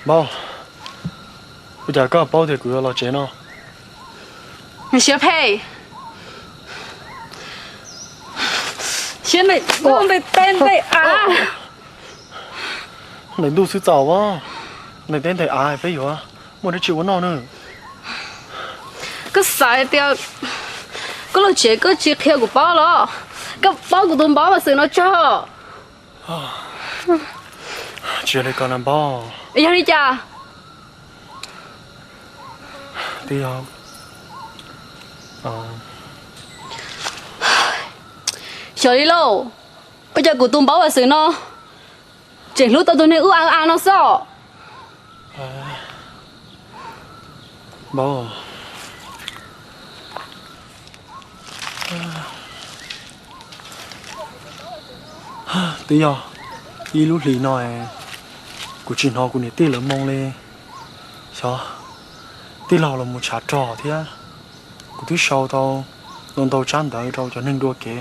Npaub, ua cas koj paub tias kuv yuav los tsev no? Siab phem, siab ntev ntev av. Ntev ntuj xwb txaus, ntev teb ntev av peb yuav muaj dab tsi ua noj na? Koj xav tias koj los tsev koj tsis qhia kuv paub los? Koj paub kuv tus Npaub Vaj Xwm no tso. Tsis yog li ko na Npaub. Yog li cas? Twb yog, xyov li lauj, ua cas kuv tus Npaub Vaj Xwm no tseem hlub tau tus neeg ub av av no xwb. Npaub, twb yog ib lub hlis no kuv tsis hnov kuv niam tij lawv moo li. Xyov tij laug los mus tshav rog thiab. Kuv twb sau tau ntau ntau tsab ntawv rau cov neeg dua kev,